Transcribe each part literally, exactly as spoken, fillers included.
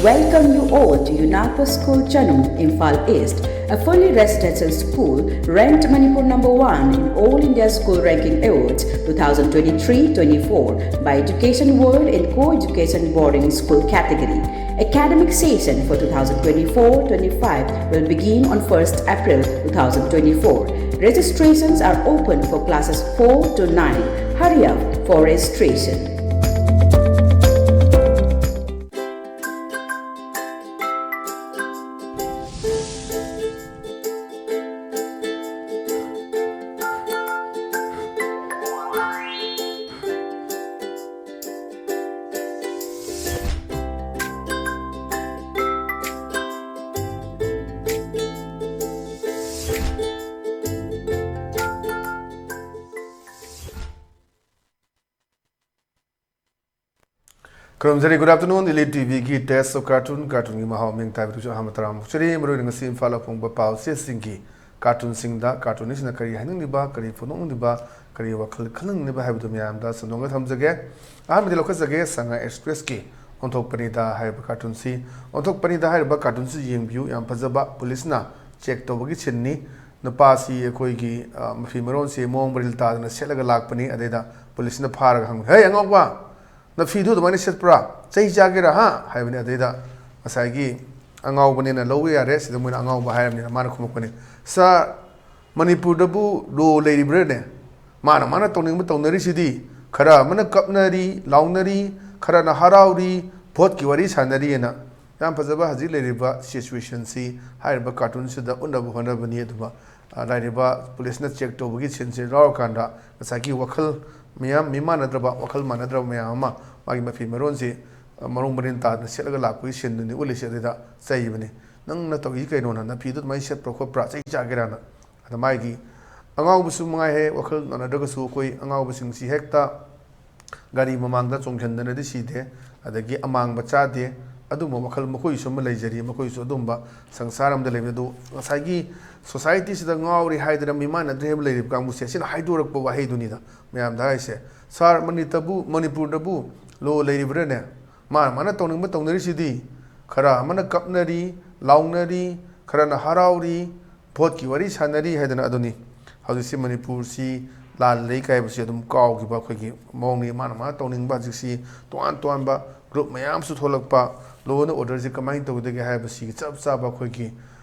Welcome you all to UNAPO School Chanung, Imphal East, a fully residential school ranked Manipur number one in All India School Ranking Awards twenty twenty-three twenty-four by Education World in Co-Education Boarding School category. Academic session for twenty twenty-four twenty-five will begin on first April twenty twenty-four. Registrations are open for classes four to nine. Hurry up for registration. ꯈꯨꯔꯨꯝꯖꯔꯤ꯫ Good afternoon, Elite T ꯚꯤꯒꯤ Taste of Cartoon, ꯀꯥꯔꯇꯨꯟꯒꯤ ꯃꯍꯥꯎ ꯃꯤꯡ ꯇꯥꯏꯕꯗꯨꯁꯨ ꯑꯍꯥꯟꯕ ꯇꯔꯥꯃꯨꯛ ꯆꯔꯤ꯫ ꯃꯔꯨꯑꯣꯏꯅ ꯉꯁꯤ ꯏꯝꯐꯥꯜꯗ ꯐꯣꯡꯕ ꯄꯥꯎ ꯆꯦꯁꯤꯡꯒꯤ ꯀꯥꯔꯇꯨꯟꯁꯤꯡꯗ ꯀꯥꯔꯇꯨꯟꯅꯤꯁꯤꯅ ꯀꯔꯤ ꯍꯥꯏꯅꯤꯡꯂꯤꯕ, ꯀꯔꯤ ꯐꯣꯡꯗꯣꯛꯅꯤꯡꯂꯤꯕ, ꯀꯔꯤ ꯋꯥꯈꯜ ꯈꯜꯍꯟꯅꯤꯡꯂꯤꯕ ꯍꯥꯏꯕꯗꯨ ꯃꯌꯥꯝꯗ ꯁꯟꯗꯣꯛꯅ ꯊꯝꯖꯒꯦ꯫ ꯑꯍꯥꯟꯕꯗꯤ ꯂꯧꯈꯠꯆꯒꯦ, ꯁꯉꯥꯏ ꯑꯦꯛꯁꯄ꯭ꯔꯦꯁꯀꯤ ꯑꯣꯟꯊꯣꯛꯄꯅꯤꯗ ꯍꯥꯏꯔꯤꯕ ꯀꯥꯔꯇꯨꯟꯁꯤ꯫ ꯑꯣꯟꯊꯣꯛꯄꯅꯤꯗ ꯍꯥꯏꯔꯤꯕ ꯀꯥꯔꯇꯨꯟꯁꯤ ꯌꯦꯡꯕꯤꯌꯨ, ꯌꯥꯝ ꯐꯖꯕ ꯄꯨꯂꯤꯁꯅ ꯆꯦꯛ ꯇꯧꯕꯒꯤ ꯁꯤꯟꯅꯤ꯫ ꯅꯨꯄꯥꯁꯤ ꯑꯩꯈꯣꯏꯒꯤ, ꯑ, ꯃꯐꯤ ꯃꯔꯣꯟꯁꯤ ꯃꯑꯣꯡ ꯃꯔꯤꯜ ꯇꯥꯗꯅ ꯁꯦꯠꯂꯒ ꯂꯥꯛꯄꯅꯤ꯫ ꯑꯗꯩꯗ ꯄꯨꯂꯤꯁꯅ ꯐꯥꯔꯒ ꯍꯪꯕꯅꯤ, "ꯍꯦ ꯑꯉꯥꯎꯕ, ꯅꯐꯤꯗꯨ ꯑꯗꯨꯃꯥꯏꯅ ꯁꯦꯠꯄ꯭ꯔꯥ? ꯆꯩ ꯆꯥꯒꯦꯔꯥ, ꯍꯥ?" ꯍꯥꯏꯕꯅꯤ꯫ ꯑꯗꯩꯗ ꯉꯁꯥꯏꯒꯤ ꯑꯉꯥꯎꯕꯅꯦꯅ ꯂꯧꯕ ꯌꯥꯔꯦ꯫ ꯁꯤꯗ ꯃꯣꯏꯅ ꯑꯉꯥꯎꯕ ꯍꯥꯏꯔꯕꯅꯤꯅ ꯃꯥꯅ ꯈꯨꯝꯃꯛꯄꯅꯤ, "ꯁꯥꯔ, ꯃꯅꯤꯄꯨꯔꯗꯕꯨ ꯂꯣ ꯂꯩꯔꯤꯕ꯭ꯔꯥꯅꯦ? ꯃꯥꯅ ꯃꯥꯅ ꯇꯧꯅꯤꯡꯕ ꯇꯧꯅꯔꯤꯁꯤꯗꯤ, ꯈꯔ ꯑꯃꯅ ꯀꯞꯅꯔꯤ, ꯂꯥꯎꯅꯔꯤ, ꯈꯔꯅ ꯍꯔꯥꯎꯔꯤ, ꯚꯣꯠꯀꯤ ꯋꯥꯔꯤ ꯁꯥꯟꯅꯔꯤꯑꯅ"꯫ ꯌꯥꯝ ꯐꯖꯕ ꯍꯧꯖꯤꯛ ꯂꯩꯔꯤꯕ ꯁꯤꯆꯨꯋꯦꯁꯟꯁꯤ ꯍꯥꯏꯔꯤꯕ ꯀꯥꯔꯇꯨꯟꯁꯤꯗ ꯎꯠꯅꯕ ꯍꯣꯠꯅꯕꯅꯤ꯫ ꯑꯗꯨꯒ, ꯑ, ꯂꯥꯏꯔꯤꯕ ꯄꯨꯂꯤꯁꯅ ꯆꯦꯛ ꯇꯧꯕꯒꯤ ꯁꯤꯟꯁꯤ ꯌꯥꯎꯔꯀꯥꯟꯗ ꯉꯁꯥꯏꯒꯤ ꯋꯥꯈꯜ ꯃꯌꯥꯝ, ꯃꯤꯃꯥꯟꯅꯗ꯭ꯔꯕ, ꯋꯥꯈꯜ ꯃꯥꯟꯅꯗ꯭ꯔꯕ ꯃꯌꯥꯝ ꯑꯃ ꯃꯥꯒꯤ ꯃꯐꯤ ꯃꯔꯣꯟꯁꯤ, ꯑ, ꯃꯑꯣꯡ ꯃꯔꯤꯟ ꯇꯥꯗꯅ ꯁꯦꯠꯂꯒ ꯂꯥꯛꯄꯒꯤ ꯁꯤꯟꯗꯨꯅꯤ ꯎꯠꯂꯤꯁꯦ꯫ ꯑꯗꯨꯗ ꯆꯩꯕꯅꯤ, "ꯅꯪꯅ ꯇꯧꯏ ꯀꯩꯅꯣꯅ? ꯅꯐꯤꯗꯨ ꯑꯗꯨꯃꯥꯏꯅ ꯁꯦꯠꯄ꯭ꯔꯥ ꯈꯣꯠꯄ꯭ꯔꯥ? ꯆꯩ ꯆꯥꯒꯦꯔꯥꯅ?" ꯑꯗ ꯃꯥꯒꯤ ꯑꯉꯥꯎꯕꯁꯨ ꯃꯉꯥꯏ ꯍꯦ, ꯋꯥꯈꯜ ꯃꯥꯟꯅꯗ꯭ꯔꯒꯁꯨ ꯑꯩꯈꯣꯏ ꯑꯉꯥꯎꯕꯁꯤꯡꯁꯤ ꯍꯦꯛꯇ ꯒꯥꯔꯤ ꯃꯃꯥꯡꯗ ꯆꯣꯡꯁꯤꯟꯗꯅꯗꯤ ꯁꯤꯗꯦ, ꯑꯗꯒꯤ ꯑꯃꯥꯡꯕ ꯆꯥꯗꯦ꯫ ꯑꯗꯨꯝꯕ ꯋꯥꯈꯜ ꯃꯈꯣꯏꯁꯨ ꯑꯃ ꯂꯩꯖꯔꯤ, ꯃꯈꯣꯏꯁꯨ ꯑꯗꯨꯝꯕ ꯁꯪꯁꯥꯔ ꯑꯃꯗ ꯂꯩꯕꯅꯤ꯫ ꯑꯗꯨ ꯉꯁꯥꯏꯒꯤ ꯁꯣꯁꯥꯏꯇꯤꯁꯤꯗ ꯉꯥꯎꯔꯤ ꯍꯥꯏꯗꯅ ꯃꯤꯃꯥꯟꯅꯗ꯭ꯔꯦ ꯍꯥꯏꯕ ꯂꯩꯔꯤꯕ ꯀꯥꯡꯕꯨꯁꯦ, ꯑꯁꯤꯅ ꯍꯥꯏꯗꯣꯔꯛꯄ ꯋꯥꯍꯩꯗꯨꯅꯤꯗ ꯃꯌꯥꯝꯗ ꯍꯥꯏꯔꯤꯁꯦ꯫ "ꯁꯥꯔ, ꯃꯅꯤꯇꯕꯨ-, ꯃꯅꯤꯄꯨꯔꯗꯕꯨ ꯂꯣ ꯂꯩꯔꯤꯕ꯭ꯔꯥꯅꯦ? ꯃꯥꯅ ꯃꯥꯅ ꯇꯧꯅꯤꯡꯕ ꯇꯧꯅꯔꯤꯁꯤꯗꯤ, ꯈꯔ ꯑꯃꯅ ꯀꯞꯅꯔꯤ, ꯂꯥꯎꯅꯔꯤ, ꯈꯔꯅ ꯍꯔꯥꯎꯔꯤ, ꯚꯣꯠꯀꯤ ꯋꯥꯔꯤ ꯁꯥꯟꯅꯔꯤ ꯍꯥꯏꯗꯅ ꯑꯗꯨꯅꯤ꯫ ꯍꯧꯖꯤꯛꯁꯤ ꯃꯅꯤꯄꯨꯔꯁꯤ ꯂꯥꯟ ꯂꯩ ꯀꯥꯏꯕꯁꯤ ꯑꯗꯨꯝ ꯀꯥꯎꯈꯤꯕ ꯑꯩꯈꯣꯏꯒꯤ ꯃꯑꯣꯡꯅꯤ꯫ ꯃꯥꯅ ꯃꯥꯅ ꯇꯧꯅꯤꯡꯕ ꯍꯧꯖꯤꯛꯁꯤ ꯇꯣꯉꯥꯟ ꯇꯣꯉꯥꯟꯕ group ꯃꯌꯥꯝꯁꯨ ꯊꯣꯛꯂꯛꯄ, law and orderꯁꯤ ꯀꯃꯥꯏꯅ ꯇꯧꯒꯗꯒꯦ ꯍꯥꯏꯕꯁꯤꯒꯤ ꯆꯞ ꯆꯥꯕ ꯑꯩꯈꯣꯏꯒꯤ,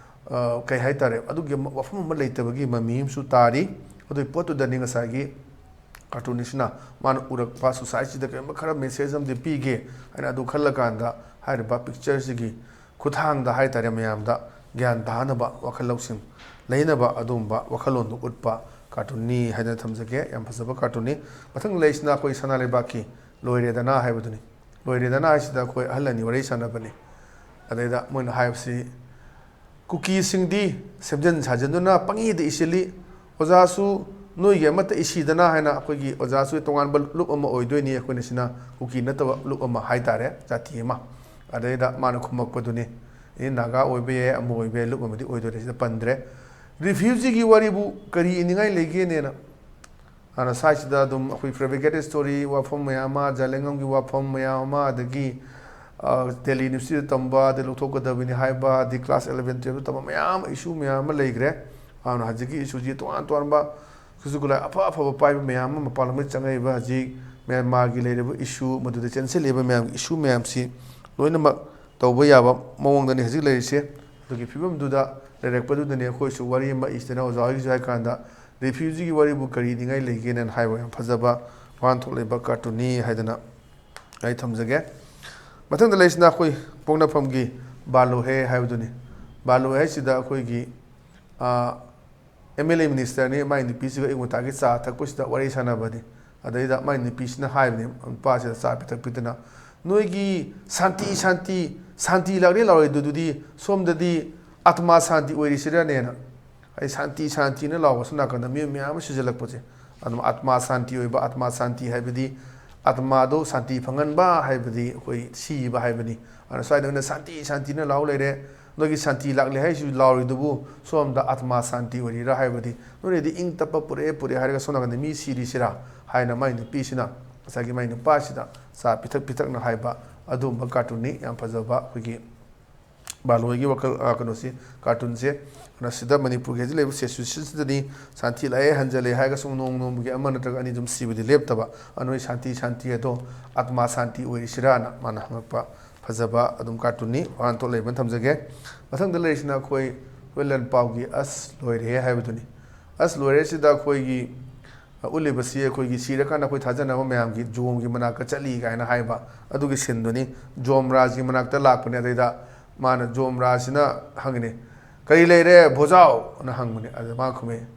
ꯑ, ꯀꯩ ꯍꯥꯏꯇꯥꯔꯦ, ꯑꯗꯨꯒꯤ ꯑꯃ-, ꯋꯥꯐꯝ ꯑꯃ ꯂꯩꯇꯕꯒꯤ ꯃꯃꯤ ꯑꯃꯁꯨ ꯇꯥꯔꯤ꯫ ꯑꯗꯨꯒꯤ ꯄꯣꯠꯇꯨꯗꯅꯤ ꯉꯁꯥꯏꯒꯤ cartoonistꯁꯤꯅ ꯃꯥꯅ ꯎꯔꯛꯄ societyꯗ ꯀꯔꯤꯒꯨꯝꯕ ꯈꯔ message ꯑꯃꯗꯤ ꯄꯤꯒꯦ ꯍꯥꯏꯅ ꯑꯗꯨ ꯈꯜꯂꯀꯥꯟꯗ ꯍꯥꯏꯔꯤꯕ pictureꯁꯤꯒꯤ ꯈꯨꯠꯊꯥꯡꯗ ꯍꯥꯏꯇꯥꯔꯦ, ꯃꯌꯥꯝꯗ ꯒ꯭ꯌꯥꯟ ꯇꯥꯅꯕ, ꯋꯥꯈꯜ ꯂꯧꯁꯤꯡ ꯂꯩꯅꯕ ꯑꯗꯨꯒꯨꯝꯕ ꯋꯥꯈꯜꯂꯣꯟꯗꯨ ꯎꯠꯄ cartoonꯅꯤ ꯍꯥꯏꯗꯅ ꯊꯝꯖꯒꯦ꯫ ꯌꯥꯝ ꯐꯖꯕ cartoonꯅꯤ꯫ ꯃꯊꯪ ꯂꯩꯔꯤꯁꯤꯅ ꯑꯩꯈꯣꯏ ꯁꯅꯥ ꯂꯩꯕꯥꯛꯀꯤ ꯂꯣꯏꯔꯦꯗꯅ ꯍꯥꯏꯕꯗꯨꯅꯤ꯫ ꯂꯣꯏꯔꯦꯗꯅ ꯍꯥꯏꯁꯤꯗ ꯑꯩꯈꯣꯏ ꯑꯍꯜ ꯑꯅꯤ ꯋꯥꯔꯤ ꯁꯥꯟꯅꯕꯅꯤ꯫ ꯑꯗꯩꯗ ꯃꯣꯏꯅ ꯍꯥꯏꯕꯁꯤ, "ꯀꯨꯀꯤꯁꯤꯡꯗꯤ ꯁꯦꯝꯖꯤꯟ ꯁꯥꯖꯤꯟꯗꯨꯅ ꯄꯪꯏꯗ ꯏꯁꯤꯜꯂꯤ꯫ ꯑꯣꯖꯥꯁꯨ ꯅꯣꯏꯒꯤ ꯑꯃꯠꯇ ꯏꯁꯤꯗꯅ" ꯍꯥꯏꯅ ꯑꯩꯈꯣꯏꯒꯤ ꯑꯣꯖꯥꯁꯨ ꯇꯣꯉꯥꯟꯕ ꯂꯨꯞ ꯑꯃ ꯑꯣꯏꯗꯣꯏꯅꯤ꯫ ꯑꯩꯈꯣꯏꯅ ꯁꯤꯅ ꯀꯨꯀꯤ ꯅꯠꯇꯕ ꯂꯨꯞ ꯑꯃ ꯍꯥꯏꯇꯥꯔꯦ, ꯖꯥꯇꯤ ꯑꯃ꯫ ꯑꯗꯩꯗ ꯃꯥꯅ ꯈꯨꯝꯃꯛꯄꯗꯨꯅꯤ, ꯑꯦ, ꯅꯥꯒꯥ ꯑꯣꯏꯕ ꯌꯥꯏ, ꯑꯃ ꯑꯣꯏꯕ ꯌꯥꯏ, ꯂꯨꯞ ꯑꯃꯗꯤ ꯑꯣꯏꯗꯣꯏꯔꯦ, ꯁꯤꯗ ꯄꯟꯗ꯭ꯔꯦ꯫ Refugeeꯒꯤ ꯋꯥꯔꯤꯕꯨ ꯀꯔꯤ ꯏꯅꯤꯡꯉꯥꯏ ꯂꯩꯒꯦꯅꯦꯅ꯫ ꯑꯗꯨꯅ ꯁ꯭ꯋꯥꯏꯁꯤꯗ ꯑꯗꯨꯝ ꯑꯩꯈꯣꯏ fabricated story ꯋꯥꯐꯝ ꯃꯌꯥꯝ ꯑꯃ, ꯖꯥꯂꯦꯡꯉꯝꯒꯤ ꯋꯥꯐꯝ ꯃꯌꯥꯝ ꯑꯃ, ꯑꯗꯒꯤ, ꯑ, ꯗꯦꯜꯂꯤ ꯌꯨꯅꯤꯚꯔꯁꯤꯇꯤꯗ ꯇꯝꯕ, ꯑꯗꯩ ꯂꯧꯊꯣꯛꯀꯗꯕꯅꯤ ꯍꯥꯏꯕ, ꯑꯗꯩ class eleven twelve ꯇꯝꯕ ꯃꯌꯥꯝ ꯑꯃ, issue ꯃꯌꯥꯝ ꯑꯃ ꯂꯩꯈ꯭ꯔꯦ꯫ ꯑꯗꯨꯅ ꯍꯧꯖꯤꯛꯀꯤ issueꯁꯤ ꯇꯣꯉꯥꯟ ꯇꯣꯉꯥꯟꯕ ꯈꯨꯠꯁꯨ ꯈꯨꯠꯂꯥꯏ ꯑꯐ ꯑꯐꯕ ꯄꯥꯏꯕ ꯃꯌꯥꯝ ꯑꯃ ꯃꯄꯥꯟ ꯂꯝꯗ ꯆꯪꯉꯛꯏꯕ ꯍꯧꯖꯤꯛ ꯃ꯭ꯌꯥꯟꯃꯥꯔꯒꯤ ꯂꯩꯔꯤꯕ issue, ꯃꯗꯨꯗ ꯆꯦꯟꯁꯤꯜꯂꯤꯕ ꯃꯌꯥꯝꯒꯤ issue ꯃꯌꯥꯝꯁꯤ ꯂꯣꯏꯅꯃꯛ ꯇꯧꯕ ꯌꯥꯕ ꯃꯑꯣꯡꯗꯅꯤ ꯍꯧꯖꯤꯛ ꯂꯩꯔꯤꯁꯦ꯫ ꯑꯗꯨꯒꯤ ꯐꯤꯕꯝꯗꯨꯗ ꯂꯩꯔꯛꯄꯗꯨꯗꯅꯤ ꯑꯩꯈꯣꯏꯁꯨ ꯋꯥꯔꯤ ꯑꯃ ꯏꯁꯤꯗꯅ ꯑꯣꯖꯥ ꯍꯣꯏꯒꯤꯁꯨ ꯍꯥꯏ ꯀꯥꯟꯗ, "Refugeeꯒꯤ ꯋꯥꯔꯤꯕꯨ ꯀꯔꯤ ꯏꯅꯤꯡꯉꯥꯏ ꯂꯩꯒꯦꯅ" ꯍꯥꯏꯕ ꯌꯥꯝ ꯐꯖꯕ ꯋꯥꯍꯟꯊꯣꯛ ꯂꯩꯕ cartoonꯅꯤ ꯍꯥꯏꯗꯅ ꯑꯩ ꯊꯝꯖꯒꯦ꯫ ꯃꯊꯪꯗ ꯂꯩꯔꯤꯁꯤꯅ ꯑꯩꯈꯣꯏ ꯄꯣꯛꯅꯐꯝꯒꯤ ꯕꯥꯂꯣ ꯍꯦ ꯍꯥꯏꯕꯗꯨꯅꯤ꯫ ꯕꯥꯂꯣ ꯍꯦ ꯍꯥꯏꯁꯤꯗ ꯑꯩꯈꯣꯏꯒꯤ, ꯑ, MLA ministerꯅꯤ, ꯃꯥꯏ ꯅꯨꯄꯤꯁꯤꯒ ꯑꯌꯨꯛ ꯉꯟꯇꯥꯒꯤ ꯆꯥ ꯊꯛꯄꯁꯤꯗ ꯋꯥꯔꯤ ꯁꯥꯟꯅꯕꯅꯤ꯫ ꯑꯗꯩꯗ ꯃꯥꯏ ꯅꯨꯄꯤꯁꯤꯅ ꯍꯥꯏꯕꯅꯤ, ꯅꯨꯄꯥꯁꯤꯗ ꯆꯥ ꯄꯤꯊꯛ ꯄꯤꯗꯅ, "ꯅꯣꯏꯒꯤ ꯁꯥꯟꯇꯤ, ꯁꯥꯟꯇꯤ, ꯁꯥꯟꯇꯤ ꯂꯥꯛꯂꯦ ꯂꯥꯎꯔꯤꯗꯨꯗꯤ ꯁꯣꯝꯗꯗꯤ ꯑꯥꯇꯃꯥ ꯁꯥꯟꯇꯤ ꯑꯣꯏꯔꯤꯁꯤꯔꯅꯦꯅ?" ꯑꯩ ꯁꯥꯟꯇꯤ, ꯁꯥꯟꯇꯤꯅ ꯂꯥꯎꯕ ꯁꯣꯝ ꯅꯥꯀꯟꯗ ꯃꯤ ꯃꯌꯥꯝ ꯑꯃ ꯁꯤꯖꯤꯜꯂꯛꯄꯁꯦ꯫ ꯑꯗꯨꯝ ꯑꯥꯇꯃꯥ ꯁꯥꯟꯇꯤ ꯑꯣꯏꯕ, ꯑꯥꯇꯃꯥ ꯁꯥꯟꯇꯤ ꯍꯥꯏꯕꯗꯤ ꯑꯥꯇꯃꯥꯗꯣ ꯁꯥꯟꯇꯤ ꯐꯪꯍꯟꯕ ꯍꯥꯏꯕꯗꯤ ꯑꯩꯈꯣꯏ ꯁꯤꯕ ꯍꯥꯏꯕꯅꯤ꯫ ꯑꯗꯨꯅ ꯁ꯭ꯋꯥꯏꯗ ꯑꯣꯏꯅ ꯁꯥꯟꯇꯤ, ꯁꯥꯟꯇꯤꯅ ꯂꯥꯎ ꯂꯩꯔꯦ꯫ ꯅꯣꯏꯒꯤ ꯁꯥꯟꯇꯤ ꯂꯥꯛꯂꯦ ꯍꯥꯏꯁꯤ ꯂꯥꯎꯔꯤꯗꯨꯕꯨ ꯁꯣꯝꯗ ꯑꯥꯇꯃꯥ ꯁꯥꯟꯇꯤ ꯑꯣꯏꯔꯤꯔꯥ ꯍꯥꯏꯕꯗꯤ, ꯅꯣꯏꯅꯗꯤ ꯏꯪ ꯇꯞꯄ ꯄꯨꯔꯛꯑꯦ, ꯄꯨꯔꯛꯑꯦ ꯍꯥꯏꯔꯒ ꯁꯣꯝ ꯅꯥꯀꯟꯗ ꯃꯤ ꯁꯤꯔꯤꯁꯤꯔꯥ ꯍꯥꯏꯅ ꯃꯥꯏ ꯅꯨꯄꯤꯁꯤꯅ ꯉꯁꯥꯏꯒꯤ ꯃꯥꯏ ꯅꯨꯄꯥꯁꯤꯗ ꯆꯥ ꯄꯤꯊꯛ ꯄꯤꯊꯛꯅ ꯍꯥꯏꯕ ꯑꯗꯨꯒꯨꯝꯕ cartoonꯅꯤ꯫ ꯌꯥꯝ ꯐꯖꯕ ꯑꯩꯈꯣꯏꯒꯤ ꯕꯥꯂꯣꯏꯒꯤ ꯋꯥꯈꯜ, ꯑ, ꯀꯩꯅꯣꯁꯤ, ꯀꯥꯔꯇꯨꯟꯁꯦ꯫ ꯑꯗꯨꯅ ꯁꯤꯗ ꯃꯅꯤꯄꯨꯔꯒꯤ ꯍꯧꯖꯤꯛ ꯂꯩꯔꯤꯕ ꯁꯤꯆꯨꯋꯦꯁꯟꯁꯤꯗꯗꯤ ꯁꯥꯟꯇꯤ ꯂꯥꯛꯑꯦ ꯍꯟꯖꯜꯂꯦ ꯍꯥꯏꯔꯒ ꯁꯨꯝ ꯅꯣꯡ ꯅꯣꯡꯃꯒꯤ ꯑꯃ ꯅꯠꯇ꯭ꯔꯒ ꯑꯅꯤ ꯑꯗꯨꯝ ꯁꯤꯕꯗꯤ ꯂꯦꯞꯇꯕ꯫ ꯑꯗꯨꯅ ꯁꯥꯟꯇꯤ, ꯁꯥꯟꯇꯤ ꯑꯗꯣ ꯑꯥꯇꯃꯥ ꯁꯥꯟꯇꯤ ꯑꯣꯏꯔꯤꯁꯤꯔꯥꯅ ꯃꯥꯅ ꯍꯪꯉꯛꯄ ꯐꯖꯕ ꯑꯗꯨꯝ ꯀꯥꯔꯇꯨꯟꯅꯤ꯫ ꯋꯥꯍꯟꯊꯣꯛ ꯂꯩꯕꯅ ꯊꯝꯖꯒꯦ꯫ ꯃꯊꯪꯗ ꯂꯩꯔꯤꯁꯤꯅ ꯑꯩꯈꯣꯏ, ꯑꯩꯈꯣꯏ ꯂꯟ ꯄꯥꯎꯒꯤ ꯑꯁ ꯂꯣꯏꯔꯦ ꯍꯥꯏꯕꯗꯨꯅꯤ꯫ ꯑꯁ ꯂꯣꯏꯔꯦꯁꯤꯗ ꯑꯩꯈꯣꯏꯒꯤ ꯎꯠꯂꯤꯕꯁꯤ ꯑꯩꯈꯣꯏꯒꯤ ꯁꯤꯔꯀꯥꯟꯗ ꯑꯩꯈꯣꯏ ꯊꯥꯖꯅꯕ ꯃꯌꯥꯝꯒꯤ ꯖꯣꯝꯒꯤ ꯃꯅꯥꯛꯇ ꯆꯠꯂꯤ ꯀꯥꯏꯅ ꯍꯥꯏꯕ ꯑꯗꯨꯒꯤ ꯁꯤꯟꯗꯨꯅꯤ꯫ ꯖꯣꯝ ꯔꯥꯖꯒꯤ ꯃꯅꯥꯛꯇ ꯂꯥꯛꯄꯅꯦ꯫ ꯑꯗꯩꯗ ꯃꯥꯅ, ꯖꯣꯝ ꯔꯥꯖꯁꯤꯅ ꯍꯪꯉꯤꯅꯦ, "ꯀꯔꯤ ꯂꯩꯔꯦ ꯚꯣꯖꯥꯎ?" ꯑꯅ ꯍꯪꯕꯅꯦ꯫ ꯑꯗ ꯃꯥ ꯈꯨꯝꯃꯦ,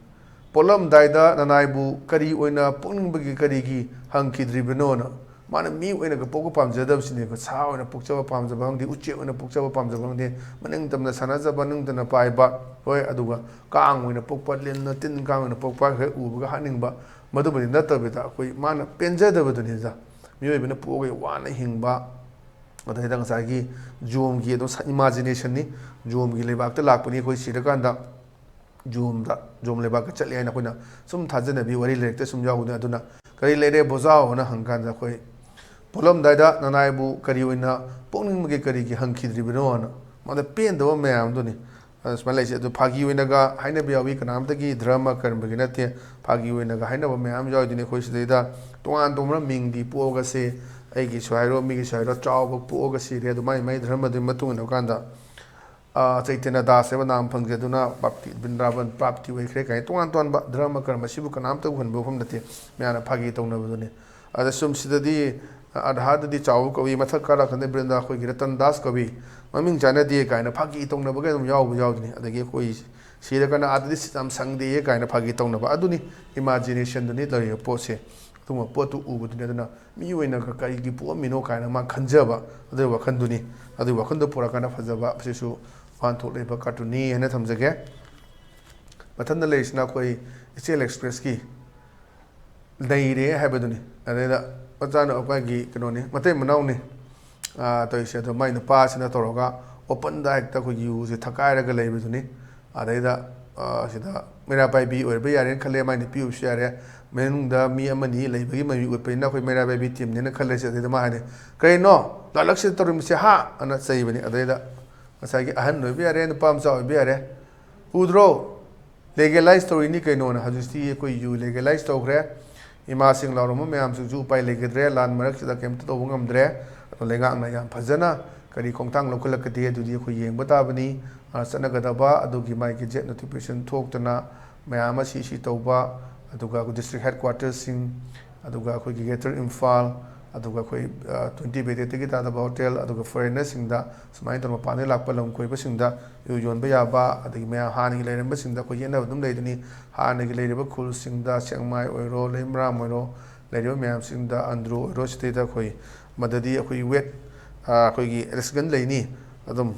"ꯄꯣꯠꯂꯝꯗꯥꯏꯗ ꯅꯅꯥꯏꯕꯨ ꯀꯔꯤ ꯑꯣꯏꯅ ꯄꯣꯛꯅꯤꯡꯕꯒꯤ ꯀꯔꯤꯒꯤ ꯍꯪꯈꯤꯗ꯭ꯔꯤꯕꯅꯣꯅ?" ꯃꯥꯅ ꯃꯤ ꯑꯣꯏꯅꯒ ꯄꯣꯛꯄ ꯄꯥꯝꯖꯗꯕꯁꯤꯅꯦꯕ꯫ ꯁꯥ ꯑꯣꯏꯅ ꯄꯣꯛꯆꯕ ꯄꯥꯝꯖꯕ ꯈꯪꯗꯦ, ꯎꯆꯦꯛ ꯑꯣꯏꯅ ꯄꯣꯛꯆꯕ ꯄꯥꯝꯖꯕ ꯈꯪꯗꯦ, ꯃꯅꯤꯡ ꯇꯝꯅ ꯁꯥꯟꯅꯖꯕ, ꯅꯤꯡꯇꯝꯅ ꯄꯥꯏꯕ, ꯍꯣꯏ, ꯑꯗꯨꯒ ꯀꯥꯡ ꯑꯣꯏꯅ ꯄꯣꯛꯄ, ꯂꯤꯟꯅ ꯇꯤꯟ ꯀꯥꯡ ꯑꯣꯏꯅ ꯄꯣꯛꯄ ꯍꯦꯛ ꯎꯕꯒ ꯍꯥꯠꯅꯤꯡꯕ, ꯃꯗꯨꯕꯨꯗꯤ ꯅꯠꯇꯕꯤꯗ ꯑꯩꯈꯣꯏ ꯃꯥꯅ ꯄꯦꯟꯖꯗꯕꯗꯨꯅꯤꯗ꯫ ꯃꯤꯑꯣꯏꯕꯅ ꯄꯣꯛꯑꯒ ꯋꯥꯅ ꯍꯤꯡꯕ, ꯑꯗꯩꯗ ꯉꯁꯥꯏꯒꯤ ꯖꯣꯝꯒꯤ ꯑꯗꯨꯝ ꯏꯃꯥꯖꯤꯅꯦꯁꯟꯅꯤ꯫ ꯖꯣꯝꯒꯤ ꯂꯩꯕꯥꯛꯇ ꯂꯥꯛꯄꯅꯤ, ꯑꯩꯈꯣꯏ ꯁꯤꯔꯀꯥꯟꯗ ꯖꯣꯝꯗ, ꯖꯣꯝ ꯂꯩꯕꯥꯛꯇ ꯆꯠꯂꯤ ꯍꯥꯏꯅ ꯑꯩꯈꯣꯏꯅ ꯁꯨꯝ ꯊꯥꯖꯅꯕꯤ ꯋꯥꯔꯤ ꯂꯥꯏꯔꯤꯛꯇ ꯁꯨꯝ ꯌꯥꯎꯕꯅꯤ꯫ ꯑꯗꯨꯅ "ꯀꯔꯤ ꯂꯩꯔꯦ ꯚꯣꯖꯥꯎ?" ꯍꯥꯏꯅ ꯍꯪꯀꯥꯟꯗ ꯑꯩꯈꯣꯏ ꯄꯣꯛꯂꯝꯗꯥꯏꯗ ꯅꯅꯥꯏꯕꯨ ꯀꯔꯤ ꯑꯣꯏꯅ ꯄꯣꯛꯅꯤꯡꯕꯒꯦ, ꯀꯔꯤꯒꯤ ꯍꯪꯈꯤꯗ꯭ꯔꯤꯕꯅꯣ ꯍꯥꯏꯅ ꯃꯥꯗ ꯄꯦꯟꯗꯕ ꯃꯌꯥꯝꯗꯨꯅꯤ꯫ ꯑꯗꯨ ꯁꯨꯃꯥꯏꯅ ꯂꯩꯁꯦ꯫ ꯑꯗꯨ ꯐꯥꯒꯤ ꯑꯣꯏꯅꯒ ꯍꯥꯏꯅꯕ ꯌꯥꯎꯏ, ꯀꯅꯥꯝꯇꯒꯤ ꯙꯔꯃ ꯀꯔꯝꯕꯒꯤ ꯅꯠꯇꯦ, ꯐꯥꯒꯤ ꯑꯣꯏꯅꯒ ꯍꯥꯏꯅꯕ ꯃꯌꯥꯝ ꯌꯥꯎꯏꯗꯨꯅꯤ꯫ ꯑꯩꯈꯣꯏ ꯁꯤꯗꯩꯗ ꯇꯣꯉꯥꯟ ꯇꯣꯉꯥꯟꯕ ꯃꯤꯡꯗꯤ ꯄꯣꯛꯑꯒꯁꯦ, ꯑꯩꯒꯤꯁꯨ ꯍꯥꯏꯔꯣ, ꯃꯤꯒꯤꯁꯨ ꯍꯥꯏꯔꯣ, ꯆꯥꯎꯕ ꯄꯣꯛꯑꯒ ꯁꯤꯔꯦ꯫ ꯑꯗꯨ ꯃꯥꯏ ꯃꯥꯏ ꯙꯔꯃꯗꯨꯒꯤ ꯃꯇꯨꯡ ꯏꯟꯅ ꯀꯥꯟꯗ ꯑ, ꯆꯩꯇꯟꯌ ꯗꯥꯁ ꯍꯥꯏꯕ ꯅꯥꯝ ꯐꯪꯖꯗꯨꯅ ꯄ꯭ꯔꯥꯞꯇꯤ, ꯕ꯭ꯔꯤꯟꯗꯥꯕꯟ ꯄ꯭ꯔꯥꯞꯇꯤ ꯑꯣꯏꯈ꯭ꯔꯦ ꯀꯥꯏꯅ ꯇꯣꯉꯥꯟ ꯇꯣꯉꯥꯟꯕ ꯙꯔꯃ ꯀꯔꯝꯕ ꯁꯤꯕꯨ ꯀꯅꯥꯝꯇ ꯎꯍꯟꯕ ꯃꯐꯝ ꯅꯠꯇꯦ꯫ ꯃꯌꯥꯝꯅ ꯐꯥꯒꯤ ꯇꯧꯅꯕꯗꯨꯅꯤ꯫ ꯑꯗ ꯁꯨꯝ ꯁꯤꯗꯗꯤ, ꯑ, ꯑꯙꯥꯗꯗꯤ ꯆꯥꯎꯕ ꯀꯧꯏ, ꯃꯊꯛ ꯀꯥꯔꯛꯀꯥꯟꯗ ꯕ꯭ꯔꯤꯟꯗꯥ ꯑꯩꯈꯣꯏꯒꯤ ꯔꯇꯟ ꯗꯥꯁ ꯀꯧꯏ, ꯃꯃꯤꯡ ꯆꯥꯟꯅꯗꯦ ꯀꯥꯏꯅ ꯐꯥꯒꯤ ꯇꯧꯅꯕꯒ ꯑꯗꯨꯝ ꯌꯥꯎꯕ ꯌꯥꯎꯗꯣꯏꯅꯤ꯫ ꯑꯗꯒꯤ ꯑꯩꯈꯣꯏ ꯁꯤꯔꯒꯅ ꯑꯥꯗꯗꯤ ꯌꯥꯝ ꯁꯪꯗꯦ ꯀꯥꯏꯅ ꯐꯥꯒꯤ ꯇꯧꯅꯕ, ꯑꯗꯨꯅꯤ ꯏꯃꯥꯖꯤꯅꯦꯁꯟꯗꯨꯅꯤ ꯂꯩꯔꯤꯕ ꯄꯣꯠꯁꯦ꯫ ꯑꯗꯨꯒꯨꯝꯕ ꯄꯣꯠꯇꯨ ꯎꯕꯗꯨꯅꯤ꯫ ꯑꯗꯨꯅ ꯃꯤ ꯑꯣꯏꯅ ꯀꯔꯤꯒꯤ ꯄꯣꯛꯑꯝꯃꯤꯅꯣ ꯀꯥꯏꯅ ꯃꯥ ꯈꯟꯖꯕ ꯑꯗꯨꯒꯤ ꯋꯥꯈꯜꯗꯨꯅꯤ꯫ ꯑꯗꯨꯒꯤ ꯋꯥꯈꯜꯗꯣ ꯄꯨꯔꯛꯀꯥꯟꯗ ꯐꯖꯕ, ꯑꯁꯤꯁꯨ ꯋꯥꯍꯟꯊꯣꯛ ꯂꯩꯕ ꯀꯥꯔꯇꯨꯟꯅꯤ ꯍꯥꯏꯅ ꯊꯝꯖꯒꯦ꯫ ꯃꯊꯪꯗ ꯂꯩꯔꯤꯁꯤꯅ ꯑꯩꯈꯣꯏ ꯏꯆꯦꯜ ꯑꯦꯛꯁꯄ꯭ꯔꯦꯁꯀꯤ ꯂꯩꯔꯦ ꯍꯥꯏꯕꯗꯨꯅꯤ꯫ ꯑꯗꯩꯗ ꯃꯆꯥꯅ ꯑꯩꯈꯣꯏꯒꯤ ꯀꯩꯅꯣꯅꯤ, ꯃꯇꯩ ꯃꯅꯥꯎꯅꯤ, ꯑꯥ, ꯇꯧꯔꯤꯁꯦ꯫ ꯑꯗꯣ ꯃꯥꯏ ꯅꯨꯄꯥꯁꯤꯅ ꯇꯧꯔꯒ ꯑꯣꯄꯟꯗ ꯍꯦꯛꯇ ꯑꯩꯈꯣꯏꯒꯤ ꯌꯨꯁꯦ ꯊꯛꯀꯥꯏꯔꯒ ꯂꯩꯕꯗꯨꯅꯤ꯫ ꯑꯗꯩꯗ, ꯑ, ꯁꯤꯗ ꯃꯩꯔꯥ ꯄꯥꯏꯕꯤ ꯑꯣꯏꯕ ꯌꯥꯔꯦꯅ ꯈꯜꯂꯦ, ꯃꯥꯏ ꯅꯨꯄꯤ ꯑꯣꯏꯕꯁꯨ ꯌꯥꯔꯦ꯫ ꯃꯅꯨꯡꯗ ꯃꯤ ꯑꯃꯅꯤ ꯂꯩꯕꯒꯤ ꯃꯃꯤ ꯎꯠꯄꯅꯤꯅ ꯑꯩꯈꯣꯏ ꯃꯩꯔꯥ ꯄꯥꯏꯕꯤ ꯇꯤꯝꯅꯦꯅ ꯈꯜꯂꯁꯦ꯫ ꯑꯗꯩꯗ ꯃꯥ ꯍꯥꯏꯅꯤ, "ꯀꯔꯤꯅꯣ ꯂꯥꯂꯛꯁꯤꯗ ꯇꯧꯔꯤꯕꯁꯦ, ꯍꯥ?" ꯑꯅ ꯆꯩꯕꯅꯤ꯫ ꯑꯗꯩꯗ ꯉꯁꯥꯏꯒꯤ ꯑꯍꯟ ꯑꯣꯏꯕ ꯌꯥꯔꯦ, ꯅꯨꯄꯥ ꯃꯆꯥ ꯑꯣꯏꯕ ꯌꯥꯔꯦ, ꯎꯗ꯭ꯔꯣ? ꯂꯦꯒꯦꯂꯥꯏꯁ ꯇꯧꯔꯤꯅꯤ ꯀꯩꯅꯣꯅ꯫ ꯍꯧꯖꯤꯛꯇꯤ ꯑꯩꯈꯣꯏ ꯌꯨ ꯂꯦꯒꯦꯂꯥꯏꯁ ꯇꯧꯈ꯭ꯔꯦ꯫ ꯏꯃꯥꯁꯤꯡ ꯂꯥꯎꯔꯝꯕ ꯃꯌꯥꯝꯁꯤꯡꯁꯨ ꯎꯄꯥꯏ ꯂꯩꯈꯤꯗ꯭ꯔꯦ, ꯂꯥꯟ ꯃꯔꯛꯁꯤꯗ ꯀꯩꯝꯇ ꯇꯧꯕ ꯉꯝꯗ꯭ꯔꯦ꯫ ꯑꯗꯣ ꯂꯩꯉꯥꯛꯅ ꯌꯥꯝ ꯐꯖꯅ ꯀꯔꯤ ꯈꯣꯡꯊꯥꯡ ꯂꯧꯈꯠꯂꯛꯀꯗꯦ, ꯑꯗꯨꯗꯤ ꯑꯩꯈꯣꯏ ꯌꯦꯡꯕ ꯇꯥꯕꯅꯤ꯫ ꯑ, ꯆꯠꯅꯒꯗꯕ ꯑꯗꯨꯒꯤ ꯃꯥꯒꯤ ꯒꯦꯖꯦꯠ ꯅꯣꯇꯤꯐꯤꯀꯦꯁꯟ ꯊꯣꯛꯇꯅ ꯃꯌꯥꯝ ꯑꯃ ꯁꯤ ꯁꯤ ꯇꯧꯕ, ꯑꯗꯨꯒ ꯑꯩꯈꯣꯏ ꯗꯤꯁꯇ꯭ꯔꯤꯛ ꯍꯦꯗ ꯀ꯭ꯋꯥꯇꯔꯁꯤꯡ, ꯑꯗꯨꯒ ꯑꯩꯈꯣꯏꯒꯤ ꯒ꯭ꯔꯦꯇꯔ ꯏꯝꯐꯥꯜ, ꯑꯗꯨꯒ ꯑꯩꯈꯣꯏ, ꯑ, ꯇ꯭ꯋꯦꯟꯇꯤ ꯕꯦꯗꯦꯠꯇꯒꯤ ꯇꯥꯗꯕ ꯍꯣꯇꯦꯜ, ꯑꯗꯨꯒ ꯐꯣꯔꯦꯟꯅꯔꯁꯤꯡꯗ ꯁꯨꯃꯥꯏꯅ ꯇꯧꯔꯒ ꯃꯄꯥꯟꯗꯒꯤ ꯂꯥꯛꯄ ꯂꯝ ꯀꯣꯏꯕꯁꯤꯡꯗ ꯌꯨ ꯌꯣꯟꯕ ꯌꯥꯕ, ꯑꯗꯒꯤ ꯃꯌꯥꯝ ꯍꯥꯟꯅꯒꯤ ꯂꯩꯔꯝꯕꯁꯤꯡꯗ ꯑꯩꯈꯣꯏ ꯌꯦꯠꯅꯕ ꯑꯗꯨꯝ ꯂꯩꯗꯨꯅꯤ꯫ ꯍꯥꯟꯅꯒꯤ ꯂꯩꯔꯤꯕ ꯈꯨꯜꯁꯤꯡꯗ, ꯁꯦꯛꯃꯥꯏ ꯑꯣꯏꯔꯣ, ꯂꯩꯃꯔꯥꯝ ꯑꯣꯏꯔꯣ, ꯂꯩꯔꯤꯕ ꯃꯌꯥꯝꯁꯤꯡꯗ, ꯑꯟꯗ꯭ꯔꯣ ꯑꯣꯏꯔꯣ, ꯁꯤꯗꯩꯗ ꯑꯩꯈꯣꯏ ꯃꯗꯗꯤ ꯑꯩꯈꯣꯏ ꯋꯦꯠ, ꯑ, ꯑꯩꯈꯣꯏꯒꯤ ꯑꯦꯂꯦꯛꯁꯟ ꯂꯩꯅꯤ, ꯑꯗꯨꯝ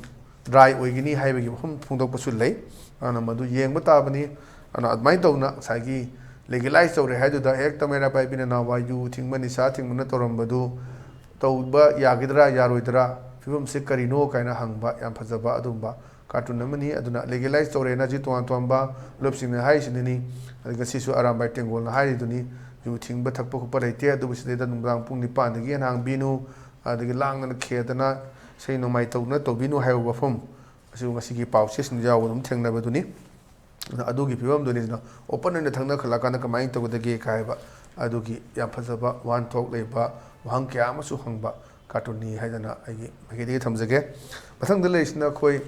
ꯗ꯭ꯔꯥꯏ ꯑꯣꯏꯒꯅꯤ ꯍꯥꯏꯕꯒꯤ ꯋꯥꯐꯝ ꯐꯣꯡꯗꯣꯛꯄꯁꯨ ꯂꯩ꯫ ꯑꯗꯨꯅ ꯃꯗꯨ ꯌꯦꯡꯕ ꯇꯥꯕꯅꯤ꯫ ꯑꯗꯨꯅ ꯑꯗꯨꯃꯥꯏꯅ ꯇꯧꯗꯅ ꯉꯁꯥꯏꯒꯤ ꯂꯤꯒꯦꯂꯥꯏꯁ ꯇꯧꯔꯦ ꯍꯥꯏꯗꯨꯗ ꯍꯦꯛꯇ ꯃꯩꯔꯥ ꯄꯥꯏꯕꯤꯅ ꯅꯍꯥꯟꯋꯥꯏ ꯌꯨ ꯊꯤꯡꯕ, ꯅꯤꯁꯥ ꯊꯤꯡꯕꯅ ꯇꯧꯔꯝꯕꯗꯨ ꯇꯧꯕ ꯌꯥꯒꯗ꯭ꯔꯥ ꯌꯥꯔꯣꯏꯗ꯭ꯔꯥ, ꯐꯤꯕꯝꯁꯦ ꯀꯔꯤꯅꯣ ꯀꯥꯏꯅ ꯍꯪꯕ ꯌꯥꯝ ꯐꯖꯕ ꯑꯗꯨꯒꯨꯝꯕ ꯀꯥꯔꯇꯨꯟ ꯑꯃꯅꯤ꯫ ꯑꯗꯨꯅ ꯂꯤꯒꯦꯂꯥꯏꯁ ꯇꯧꯔꯦꯅ ꯍꯧꯖꯤꯛ ꯇꯣꯉꯥꯟ ꯇꯣꯉꯥꯟꯕ ꯂꯨꯞꯁꯤꯡꯅ ꯍꯥꯏꯔꯤꯁꯤꯅꯤ꯫ ꯑꯗꯨꯒ ꯉꯁꯤꯁꯨ ꯑꯔꯥꯝꯕꯥꯏ ꯇꯦꯡꯒꯣꯜꯅ ꯍꯥꯏꯔꯤꯗꯨꯅꯤ, ꯌꯨ ꯊꯤꯡꯕ ꯊꯛꯄ ꯈꯣꯠꯄ ꯂꯩꯇꯦ, ꯑꯗꯨꯕꯨ ꯁꯤꯗꯩꯗ ꯅꯨꯡꯗꯥꯡ ꯄꯨꯡ ꯅꯤꯄꯥꯟꯗꯒꯤ ꯍꯦꯟꯅ ꯍꯥꯡꯕꯤꯅꯨ, ꯑꯗꯒꯤ ꯂꯥꯡꯗꯅ ꯈꯦꯗꯅ ꯏꯁꯩ ꯅꯣꯡꯃꯥꯏ ꯇꯧꯗꯅ ꯇꯧꯕꯤꯅꯨ ꯍꯥꯏꯕ ꯋꯥꯐꯝ ꯑꯁꯤꯕꯨ ꯉꯁꯤꯒꯤ ꯄꯥꯎꯆꯦꯁꯤꯡꯗ ꯌꯥꯎꯕ ꯑꯗꯨꯝ ꯊꯦꯡꯅꯕꯗꯨꯅꯤ꯫ ꯑꯗꯨꯅ ꯑꯗꯨꯒꯤ ꯐꯤꯕꯝꯗꯨꯅꯤ꯫ ꯑꯗꯨꯅ ꯑꯣꯄꯟ ꯑꯣꯏꯅ ꯊꯛꯅꯈꯠꯂꯛꯀꯥꯟꯗ ꯀꯃꯥꯏꯅ ꯇꯧꯒꯗꯒꯦ ꯀꯥꯏꯕ ꯑꯗꯨꯒꯤ ꯌꯥꯝ ꯐꯖꯕ ꯋꯥꯍꯟꯊꯣꯛ ꯂꯩꯕ ꯋꯥꯍꯪ ꯀꯌꯥ ꯑꯃꯁꯨ ꯍꯪꯕ ꯀꯥꯔꯇꯨꯟꯅꯤ ꯍꯥꯏꯗꯅ ꯑꯩꯒꯤ ꯃꯥꯏꯀꯩꯗꯒꯤ ꯊꯝꯖꯒꯦ꯫ ꯃꯊꯪꯗ ꯂꯩꯔꯤꯁꯤꯅ ꯑꯩꯈꯣꯏ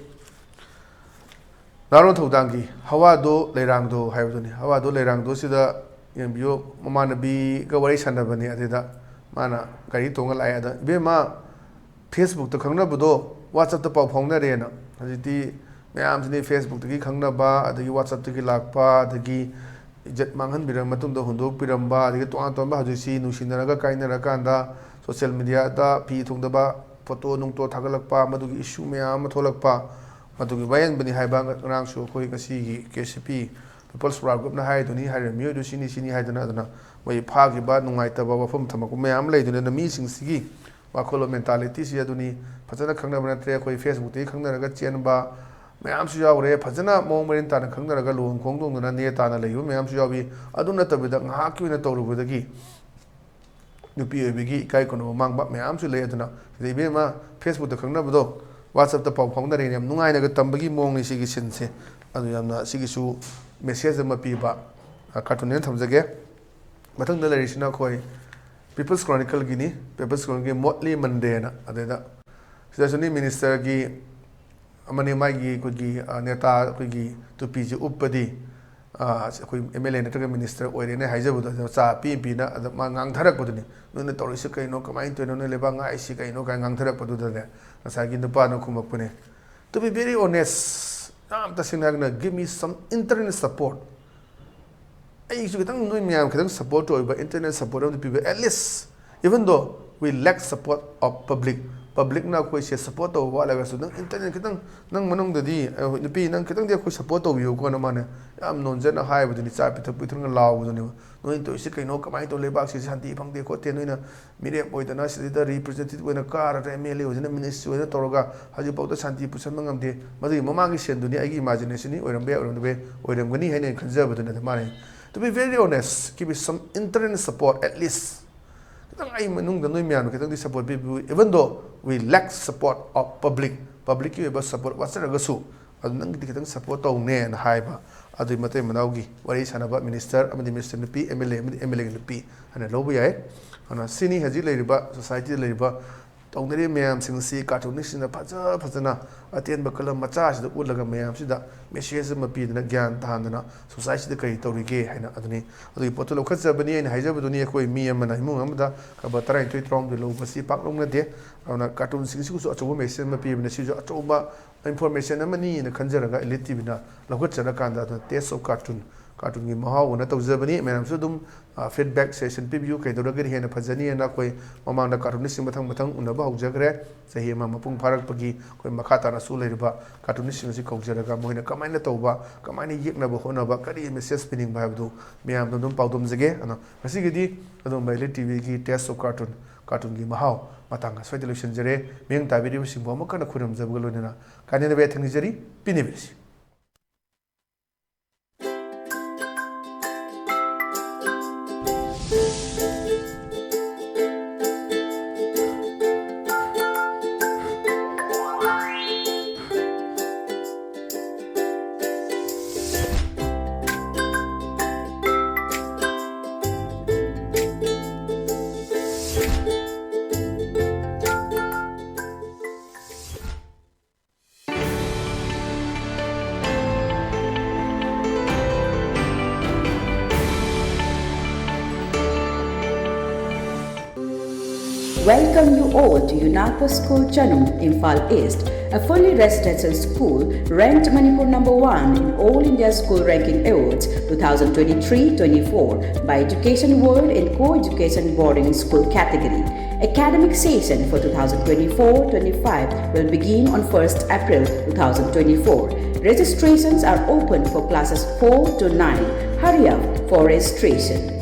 ꯅꯍꯥꯔꯣꯜ ꯊꯧꯗꯥꯡꯒꯤ ꯍꯋꯥꯗꯣ ꯂꯩꯔꯥꯡꯗꯣ ꯍꯥꯏꯕꯗꯨꯅꯤ꯫ ꯍꯋꯥꯗꯣ ꯂꯩꯔꯥꯡꯗꯣ ꯁꯤꯗ ꯌꯦꯡꯕꯤꯌꯨ, ꯃꯃꯥꯟꯅꯕꯤꯒ ꯋꯥꯔꯤ ꯁꯥꯟꯅꯕꯅꯤ꯫ ꯑꯗꯨꯗ ꯃꯥꯅ ꯒꯥꯔꯤ ꯇꯣꯡꯉ ꯂꯥꯛꯑꯦ꯫ ꯑꯗ, "ꯏꯕꯦꯝꯃ, ꯐꯦꯁꯕꯨꯛꯇ ꯈꯪꯅꯕꯗꯣ ꯋꯥꯆꯞꯇ ꯄꯥꯎ ꯐꯥꯎꯅꯔꯦꯅ"꯫ ꯍꯧꯖꯤꯛꯇꯤ ꯃꯌꯥꯝꯁꯤꯅꯤ ꯐꯦꯁꯕꯨꯛꯇꯒꯤ ꯈꯪꯅꯕ, ꯑꯗꯒꯤ ꯋꯥꯆꯞꯇꯒꯤ ꯂꯥꯛꯄ, ꯑꯗꯒꯤ ꯏꯖꯠ ꯃꯥꯡꯍꯟꯕꯤꯔꯕ ꯃꯇꯨꯡꯗ ꯍꯨꯟꯗꯣꯛꯄꯤꯔꯝꯕ, ꯑꯗꯒꯤ ꯇꯣꯉꯥꯟ ꯇꯣꯉꯥꯟꯕ ꯍꯧꯖꯤꯛꯁꯤ ꯅꯨꯡꯁꯤꯅꯔꯒ ꯀꯥꯏꯅꯔꯀꯥꯟꯗ ꯁꯣꯁꯤꯌꯦꯜ ꯃꯦꯗꯤꯌꯥꯗ ꯐꯤ ꯊꯨꯡꯗꯕ ꯐꯣꯇꯣ ꯅꯨꯡꯇꯣ ꯊꯥꯒꯠꯂꯛꯄ, ꯃꯗꯨꯒꯤ ꯏꯁꯨ ꯃꯌꯥꯝ ꯑꯃ ꯊꯣꯛꯂꯛꯄ, ꯃꯗꯨꯒꯤ ꯋꯥꯌꯦꯟꯕꯅꯤ ꯍꯥꯏꯕ ꯉꯔꯥꯡꯁꯨ ꯑꯩꯈꯣꯏ ꯉꯁꯤꯒꯤ ꯀꯦ ꯁꯤ ꯄꯤ ꯄꯤꯄꯜꯁ ꯋꯥꯔ ꯒ꯭ꯔꯨꯞꯅ ꯍꯥꯏꯗꯨꯅꯤ, ꯍꯥꯏꯔꯤꯕ ꯃꯤꯑꯣꯏꯗꯨ ꯁꯤꯅꯤ ꯁꯤꯅꯤ ꯍꯥꯏꯗꯅ꯫ ꯑꯗꯨꯅ ꯃꯣꯏ ꯐꯥꯈꯤꯕ ꯅꯨꯡꯉꯥꯏꯇꯕ ꯋꯥꯐꯝ ꯊꯝꯃꯛꯄ ꯃꯌꯥꯝ ꯑꯃ ꯂꯩꯗꯨꯅꯤ꯫ ꯑꯗꯨꯅ ꯃꯤꯁꯤꯡꯁꯤꯒꯤ ꯋꯥꯈꯜꯂꯣꯟ, ꯃꯦꯟꯇꯥꯂꯤꯇꯤꯁꯤ ꯑꯗꯨꯅꯤ꯫ ꯐꯖꯅ ꯈꯪꯅꯕ ꯅꯠꯇ꯭ꯔꯦ, ꯑꯩꯈꯣꯏ ꯐꯦꯁꯕꯨꯛꯇꯒꯤ ꯈꯪꯅꯔꯒ ꯆꯦꯟꯕ ꯃꯌꯥꯝꯁꯨ ꯌꯥꯎꯔꯦ꯫ ꯐꯖꯅ ꯃꯑꯣꯡ ꯃꯔꯤꯟ ꯇꯥꯅ ꯈꯪꯅꯔꯒ ꯂꯨꯍꯣꯡ ꯈꯣꯡꯗꯣꯡꯗꯅ ꯅꯦ ꯇꯥꯅ ꯂꯩꯕ ꯃꯌꯥꯝꯁꯨ ꯌꯥꯎꯏ꯫ ꯑꯗꯨ ꯅꯠꯇꯕꯤꯗ ꯉꯥꯏꯍꯥꯛꯀꯤ ꯑꯣꯏꯅ ꯇꯧꯔꯨꯕꯗꯒꯤ ꯅꯨꯄꯤ ꯑꯣꯏꯕꯒꯤ ꯏꯀꯥꯏ ꯈꯨꯝꯅꯕ ꯃꯥꯡꯕ ꯃꯌꯥꯝꯁꯨ ꯂꯩ꯫ ꯑꯗꯨꯅ ꯁꯤꯗ ꯏꯕꯦꯝꯃ, ꯐꯦꯁꯕꯨꯛꯇ ꯈꯪꯅꯕꯗꯣ WhatsApp-ꯇ ꯄꯥꯎ ꯐꯥꯎꯅꯔꯦꯅ ꯌꯥꯝ ꯅꯨꯡꯉꯥꯏꯅꯒ ꯇꯝꯕꯒꯤ ꯃꯑꯣꯡꯅꯤ ꯁꯤꯒꯤ scene-ꯁꯦ꯫ ꯑꯗꯨ ꯌꯥꯝꯅ ꯁꯤꯒꯤꯁꯨ message ꯑꯃ ꯄꯤꯕ, ꯑ, cartoon-ꯅꯦꯅ ꯊꯝꯖꯒꯦ꯫ ꯃꯊꯪꯗ ꯂꯩꯔꯤꯁꯤꯅ ꯑꯩꯈꯣꯏ People's Chronicle-ꯒꯤꯅꯤ꯫ People's Chronicle-ꯒꯤ Motley Monday-ꯅ꯫ ꯑꯗꯩꯗ ꯁꯤꯗꯁꯨꯅꯤ minister-ꯒꯤ ꯑꯃꯅꯤ, ꯃꯥꯒꯤ ꯑꯩꯈꯣꯏꯒꯤ, ꯑ, ꯅꯦꯇꯥ ꯑꯩꯈꯣꯏꯒꯤ ꯇꯨꯄꯤꯁꯦ ꯎꯞꯄꯗꯤ, ꯑ, ꯑꯩꯈꯣꯏ MLA ꯅꯠꯇ꯭ꯔꯒ minister ꯑꯣꯏꯔꯦꯅ ꯍꯥꯏꯖꯕꯗꯣ, ꯑꯗꯨ ꯆꯥ ꯄꯤ ꯄꯤꯅ ꯑꯗ ꯃꯥ ꯉꯥꯡꯊꯔꯛꯄꯗꯨꯅꯤ꯫ "ꯅꯣꯏꯅ ꯇꯧꯔꯤꯁꯤ ꯀꯩꯅꯣ? ꯀꯃꯥꯏꯅ ꯇꯧꯔꯤꯅꯣ? ꯅꯣꯏ ꯂꯩꯕꯥꯛ ꯉꯥꯛꯏꯁꯤ ꯀꯩꯅꯣ?" ꯀꯥꯏꯅ ꯉꯥꯡꯊꯔꯛꯄꯗꯨꯗꯅꯦ, ꯉꯁꯥꯏꯒꯤ ꯅꯨꯄꯥꯅ ꯈꯨꯝꯃꯛꯄꯅꯦ, "To be very honest, ꯌꯥꯝ ꯇꯁꯦꯡꯅ ꯍꯥꯏꯔꯒꯅ, give me some internal support." ꯑꯩꯁꯨ ꯈꯤꯇꯪ, ꯅꯣꯏ ꯃꯌꯥꯝ ꯈꯤꯇꯪ support ꯑꯣꯏꯕ, internal support ꯑꯃꯗꯤ ꯄꯤꯕ, at least, even though we lack support of public, public-ꯅ ꯑꯩꯈꯣꯏꯁꯦ support ꯇꯧꯕ ꯋꯥꯠꯂꯒꯁꯨ, ꯅꯪ internal ꯈꯤꯇꯪ, ꯅꯪ ꯃꯅꯨꯡꯗꯗꯤ, ꯑ, ꯍꯣꯏ, ꯅꯨꯄꯤ, ꯅꯪ ꯈꯤꯇꯪꯗꯤ ꯑꯩꯈꯣꯏ support ꯇꯧꯕꯤꯌꯨꯀꯣꯅ ꯃꯥꯅ ꯌꯥꯝ ꯅꯣꯟꯖꯅ ꯍꯥꯏꯕꯗꯨꯅꯤ, ꯆꯥ ꯄꯤꯊꯛ ꯄꯤꯊꯛꯅ ꯂꯥꯎꯕꯗꯨꯅꯦꯕ꯫ "ꯅꯣꯏꯅ ꯇꯧꯔꯤꯁꯦ ꯀꯩꯅꯣ? ꯀꯃꯥꯏꯅ ꯇꯧ? ꯂꯩꯕꯥꯛꯁꯤ ꯁꯥꯟꯇꯤ ꯐꯪꯗꯦ ꯈꯣꯠꯇꯦ, ꯅꯣꯏꯅ ꯃꯤꯔꯦꯞ ꯑꯣꯏꯗꯅ ꯁꯤꯗꯩꯗ representative ꯑꯣꯏꯅ ꯀꯥꯔꯒ MLA ꯑꯣꯏꯗꯅ minister ꯑꯣꯏꯅ ꯇꯧꯔꯒ ꯍꯧꯖꯤꯛꯐꯥꯎꯗ ꯁꯥꯟꯇꯤ ꯄꯨꯁꯟꯕ ꯉꯝꯗꯦ꯫ ꯃꯗꯨꯒꯤ ꯃꯃꯥꯡꯒꯤ scene-ꯗꯨꯅꯤ ꯑꯩꯒꯤ imagination-ꯅꯤ, ꯑꯣꯏꯔꯝꯕ ꯌꯥꯏ, ꯑꯣꯏꯔꯝꯗꯕ ꯌꯥꯏ, ꯑꯣꯏꯔꯝꯒꯅꯤ ꯍꯥꯏꯅ ꯑꯩꯅ ꯈꯟꯖꯕꯗꯨꯅ ꯑꯗꯨ ꯃꯥꯅ, "To be very honest, give me some internal support at least." ꯈꯤꯇꯪ ꯑꯩ ꯃꯅꯨꯡꯗ ꯅꯣꯏ ꯃꯌꯥꯝꯅ ꯈꯤꯇꯪꯗꯤ support ꯄꯤꯕꯤꯌꯨ, even though we lack support of public, public-ꯀꯤ ꯑꯣꯏꯕ support ꯋꯥꯠꯆꯔꯒꯁꯨ꯫ ꯑꯗꯨ ꯅꯪꯒꯤꯗꯤ ꯈꯤꯇꯪ support ꯇꯧꯅꯦꯅ ꯍꯥꯏꯕ꯫ ꯑꯗꯨꯒꯤ ꯃꯇꯩ ꯃꯅꯥꯎꯒꯤ ꯋꯥꯔꯤ ꯁꯥꯟꯅꯕ minister ꯑꯃꯗꯤ minister ꯅꯨꯄꯤ, MLA ꯑꯃꯗꯤ MLA ꯅꯨꯄꯤ ꯍꯥꯏꯅ ꯂꯧꯕ ꯌꯥꯏ꯫ ꯑꯗꯨꯅ ꯁꯤꯅꯤ ꯍꯧꯖꯤꯛ ꯂꯩꯔꯤꯕ society-ꯗ ꯂꯩꯔꯤꯕ ꯇꯧꯅꯔꯤꯕ ꯃꯌꯥꯝꯁꯤꯡ ꯑꯁꯤ cartoonist-ꯁꯤꯡꯅ ꯐꯖ ꯐꯖꯅ ꯑꯇꯦꯟꯕ column ꯃꯆꯥꯁꯤꯗ ꯎꯠꯂꯒ ꯃꯌꯥꯝꯁꯤꯗ message ꯑꯃ ꯄꯤꯗꯅ ꯒ꯭ꯌꯥꯟ ꯇꯥꯍꯟꯗꯅ society-ꯗ ꯀꯔꯤ ꯇꯧꯔꯤꯒꯦ ꯍꯥꯏꯅ꯫ ꯑꯗꯨꯅꯤ, ꯑꯗꯨꯒꯤ ꯄꯣꯠꯇꯨ ꯂꯧꯈꯠꯆꯕꯅꯤ꯫ ꯑꯩꯅ ꯍꯥꯏꯖꯕꯗꯨꯅꯤ, ꯑꯩꯈꯣꯏ ꯃꯤ ꯑꯃꯅ ꯏꯃꯨꯡ ꯑꯃꯗ ꯈꯕꯔ ꯇꯔꯥꯅꯤꯊꯣꯏ, ꯇꯔꯥꯍꯨꯝꯗꯣꯏ ꯂꯧꯕꯁꯤ ꯄꯥꯛ ꯂꯧꯅꯗꯦ꯫ ꯑꯗꯨꯅ cartoon-ꯁꯤꯡꯁꯤꯕꯨꯁꯨ ꯑꯆꯧꯕ message ꯑꯃ ꯄꯤꯕꯅ ꯁꯤꯁꯨ ꯑꯆꯧꯕ information ꯑꯃꯅꯤꯅ ꯈꯟꯖꯔꯒ Elite T V-ꯅ ꯂꯧꯈꯠꯆꯔꯀꯥꯟꯗ ꯑꯗꯨꯅ Taste of Cartoon, cartoon-ꯒꯤ ꯃꯍꯥꯎ ꯑꯣꯏꯅ ꯇꯧꯖꯕꯅꯤ꯫ ꯃꯌꯥꯝꯁꯨ ꯑꯗꯨꯝ, ꯑ, feedback session ꯄꯤꯕꯤꯌꯨ, ꯀꯩꯗꯧꯔꯒꯗꯤ ꯍꯦꯟꯅ ꯐꯖꯅꯤꯅ꯫ ꯑꯩꯈꯣꯏ ꯃꯃꯥꯡꯗ cartoonist-ꯁꯤꯡ ꯃꯊꯪ ꯃꯊꯪ ꯎꯅꯕ ꯍꯧꯖꯈ꯭ꯔꯦ꯫ ꯆꯍꯤ ꯑꯃ ꯃꯄꯨꯡ ꯐꯥꯔꯛꯄꯒꯤ ꯑꯩꯈꯣꯏ ꯃꯈꯥ ꯇꯥꯅꯁꯨ ꯂꯩꯔꯤꯕ cartoonist-ꯁꯤꯡ ꯑꯁꯤ ꯀꯧꯖꯔꯒ ꯃꯈꯣꯏꯅ ꯀꯃꯥꯏꯅ ꯇꯧꯕ, ꯀꯃꯥꯏꯅ ꯌꯦꯛꯅꯕ ꯍꯣꯠꯅꯕ, ꯀꯔꯤ message ꯄꯤꯅꯤꯡꯕ ꯍꯥꯏꯕꯗꯨ ꯃꯌꯥꯝꯗ ꯑꯗꯨꯝ ꯄꯥꯎꯗꯝꯖꯒꯦ꯫ ꯑꯗꯣ ꯉꯁꯤꯒꯤꯗꯤ ꯑꯗꯨꯝ Elite T V-ꯒꯤ Taste of Cartoon, cartoon-ꯒꯤ ꯃꯍꯥꯎ ꯃꯇꯥꯡ ꯑꯁ꯭ꯋꯥꯏꯗ ꯂꯣꯏꯁꯤꯟꯖꯔꯦ꯫ ꯃꯤꯠꯌꯦꯡ ꯇꯥꯕꯤꯔꯤꯕꯁꯤꯡꯕꯨ ꯑꯃꯨꯛ ꯍꯟꯅ ꯈꯨꯔꯨꯝꯖꯕꯒ ꯂꯣꯏꯅꯅ ꯀꯥꯏꯅꯅꯕ ꯌꯥꯊꯪ ꯅꯤꯖꯔꯤ꯫ ꯄꯤꯅꯕꯤꯔꯁꯤ꯫ Welcome you all to UNACO School Chanum, Imphal East, a fully residential school ranked Manipur number one in All India School Ranking Awards twenty twenty-three twenty-four by Education World in co-education boarding school category. Academic session for twenty twenty-four twenty-five will begin on first April two thousand twenty-four. Registrations are open for classes four to nine. Hurry up for registration.